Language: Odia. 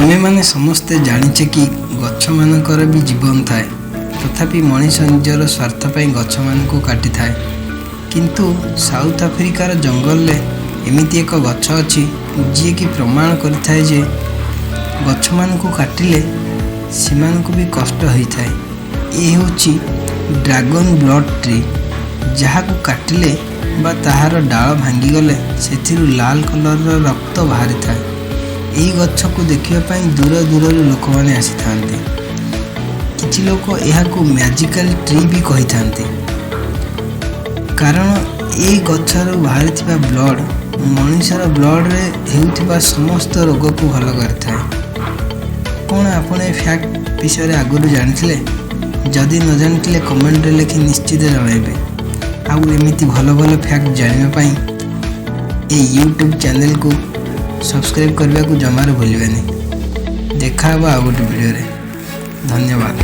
ଆମେମାନେ ସମସ୍ତେ ଜାଣିଛେ କି ଗଛମାନଙ୍କର ବି ଜୀବନ ଥାଏ। ତଥାପି ମଣିଷ ନିଜର ସ୍ୱାର୍ଥ ପାଇଁ ଗଛମାନଙ୍କୁ କାଟିଥାଏ। କିନ୍ତୁ ସାଉଥ ଆଫ୍ରିକାର ଜଙ୍ଗଲରେ ଏମିତି ଏକ ଗଛ ଅଛି, ଯିଏକି ପ୍ରମାଣ କରିଥାଏ ଯେ ଗଛମାନଙ୍କୁ କାଟିଲେ ସେମାନଙ୍କୁ ବି କଷ୍ଟ ହୋଇଥାଏ। ଏ ହେଉଛି ଡ୍ରାଗନ୍ ବ୍ଲଡ଼ ଟ୍ରି, ଯାହାକୁ କାଟିଲେ ବା ତାହାର ଡାଳ ଭାଙ୍ଗିଗଲେ ସେଥିରୁ ଲାଲ କଲରର ରକ୍ତ ବାହାରିଥାଏ। ଏହି ଗଛକୁ ଦେଖିବା ପାଇଁ ଦୂର ଦୂରରୁ ଲୋକମାନେ ଆସିଥାନ୍ତି। କିଛି ଲୋକ ଏହାକୁ ମ୍ୟାଜିକାଲ ଟ୍ରି ବି କହିଥାନ୍ତି, କାରଣ ଏହି ଗଛରୁ ବାହାରିଥିବା ବ୍ଲଡ଼ ମଣିଷର ବ୍ଲଡ଼ରେ ହେଉଥିବା ସମସ୍ତ ରୋଗକୁ ଭଲ କରିଥାଏ। କ'ଣ ଆପଣ ଏ ଫ୍ୟାକ୍ଟ ବିଷୟରେ ଆଗରୁ ଜାଣିଥିଲେ? ଯଦି ନ ଜାଣିଥିଲେ, କମେଣ୍ଟରେ ଲେଖି ନିଶ୍ଚିତ ଜଣାଇବେ। ଆଉ ଏମିତି ଭଲ ଭଲ ଫ୍ୟାକ୍ଟ ଜାଣିବା ପାଇଁ ଏ ୟୁଟ୍ୟୁବ୍ ଚ୍ୟାନେଲକୁ ସବସ୍କ୍ରାଇବ୍ କରିବାକୁ ଜମାରୁ ଭୁଲିବେନି। ଦେଖା ହେବ ଆଉ ଗୋଟେ ଭିଡ଼ିଓରେ। ଧନ୍ୟବାଦ।